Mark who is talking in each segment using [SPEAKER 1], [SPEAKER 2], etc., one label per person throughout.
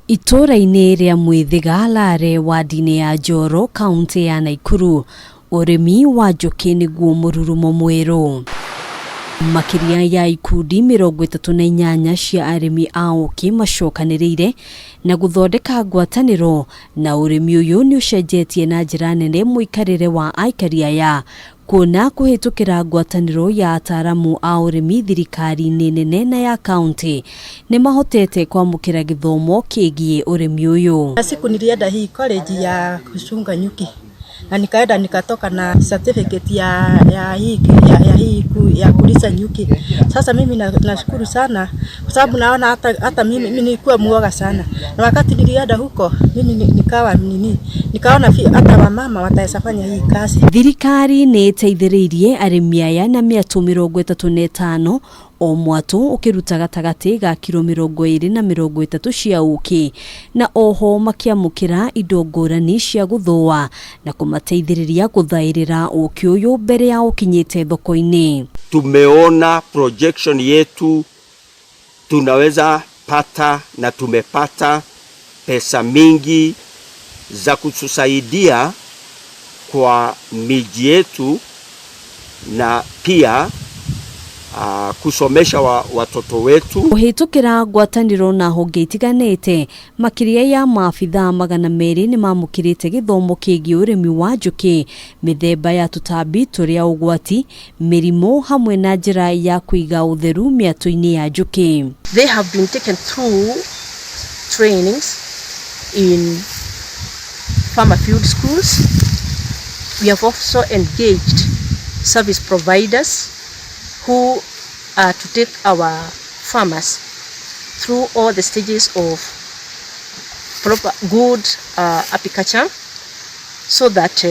[SPEAKER 1] Itũũra-inĩ rĩa Mwithiga, Lare, wadi-inĩ ya Njoro, kauntĩ ya Naikuru, ũrĩmi wa njũkĩ nĩguo mũrurumo mwerũ. Makĩria ya ikundi 38 cia arĩmi a ũkĩ macokanĩrĩire na gũthondeka ngwatanĩro, na ũrĩmi ũyũ nĩ ũcenjetie na njĩra nene mũikarĩre wa aikari aya Kuona kũhĩtũkĩra ngwatanĩro ya ataaramu a ũrĩmi thirikari-inĩ nene na ya kauntĩ, nĩ mahotete kwamũkĩra gĩthomo kĩgiĩ ũrĩmi ũyũ.
[SPEAKER 2] Siku nilienda hii college ya kuchunga nyuki na nikaenda nikatoka na certificate ya, ya hii ya, ya hii ya kulisha nyuki. Sasa mimi nashukuru sana kwa sababu naona hata, hata mimi nilikuwa muoga sana, na wakati nilienda huko mimi nikawa nini, nikaona hata wamama wataweza fanya hii kazi.
[SPEAKER 1] Thirikari nĩ ĩteithĩrĩirie arĩmi aya na mĩatũ 35 o mwatũ ũkĩruta gatagatĩ ga kiro 20 na 30 cia ũkĩ, na oho makĩamũkĩra indo ngũrani cia gũthũa na kũmateithĩrĩria gũthaĩrĩra ũkĩ ũyũ mbere ya ũkinyĩte thoko-inĩ.
[SPEAKER 3] Tumeona projection yetu tunaweza pata na tumepata pesa mingi za kutusaidia kwa miji yetu na pia kusomesha watoto wetu.
[SPEAKER 1] Kũhĩtũkĩra ngwatanĩro na honge itiganĩte, makĩria ya maabithaa 200 nĩ mamũkĩrĩte gĩthomo kĩgiĩ ũrĩmi wa njũkĩ, mĩthemba ya tũtambi tũrĩa ũgwati, mĩrimũ hamwe na njĩra ya kũiga ũtheru mĩatũ-inĩ ya njũkĩ.
[SPEAKER 4] They have been taken through trainings in farmer field schools. We have also engaged service providers who are to take our farmers through all the stages of proper good apiculture so that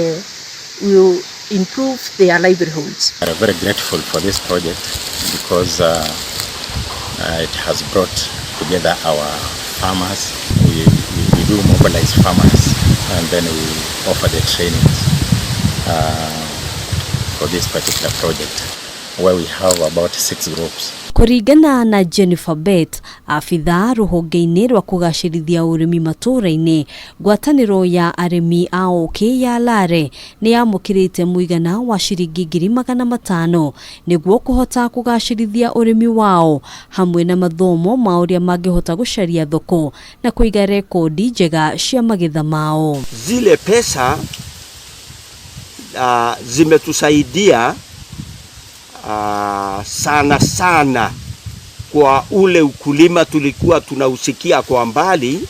[SPEAKER 4] we will improve their livelihoods.
[SPEAKER 5] We are very grateful for this project because it has brought together our farmers. We do mobilize farmers and then we offer the trainings for this particular project, where we have about 6 groups.
[SPEAKER 1] Kũringana na Jennifer Bett, abithaa rũhonge-inĩ rwa kũgacĩrithia ũrĩmi matũũra-inĩ, ngwatanĩro ya arĩmi a ũkĩ ya Lare nĩ yamũkĩrĩte mũigana wa ciringi 500,000 nĩguo kũhota kũgacĩrithia ũrĩmi wao hamwe na mathomo ma ũrĩa mangĩhota gũcaria thoko na kũiga rekondi njega cia magetha mao.
[SPEAKER 3] Zile pesa zimetusaidia sana sana kwa ule ukulima tulikuwa tunausikia kwa mbali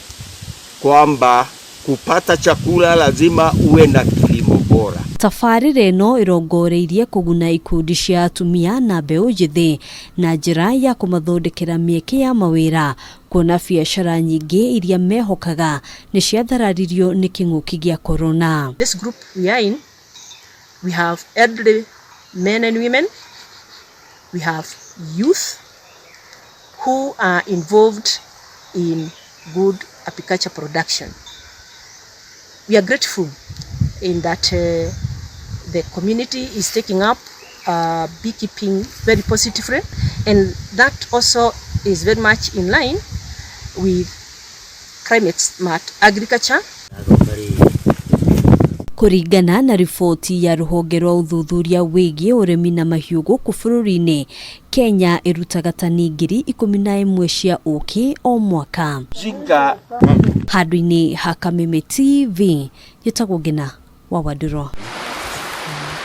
[SPEAKER 3] kwamba kupata chakula lazima uwe na kilimo bora.
[SPEAKER 1] Tabarĩra ĩno ĩrongoreirie kũguna ikundi cia atumia na mbeũ njĩthĩ na njĩra ya kũmathondekera mĩeke ya mawĩra, kuona biacara nyingĩ iria mehokaga nĩ ciathararirio nĩ kĩng'ũki gĩa corona.
[SPEAKER 4] This group we are in, we have elderly men and women, we have youth who are involved in good apiculture production. We are grateful in that the community is taking up beekeeping very positively, and that also is very much in line with climate smart agriculture.
[SPEAKER 1] Kũringana na riboti ya rũhonge rwa ũthuthuria wĩgiĩ ũrĩmi na mahiũ gũkũ bũrũri-inĩ, Kenya ĩrutaga tani 11,000 cia ũkĩ o mwaka.
[SPEAKER 3] Zinga.
[SPEAKER 1] Handũ-inĩ ha Kameme TV, njĩtagwo Ngina wa Wandũrũ.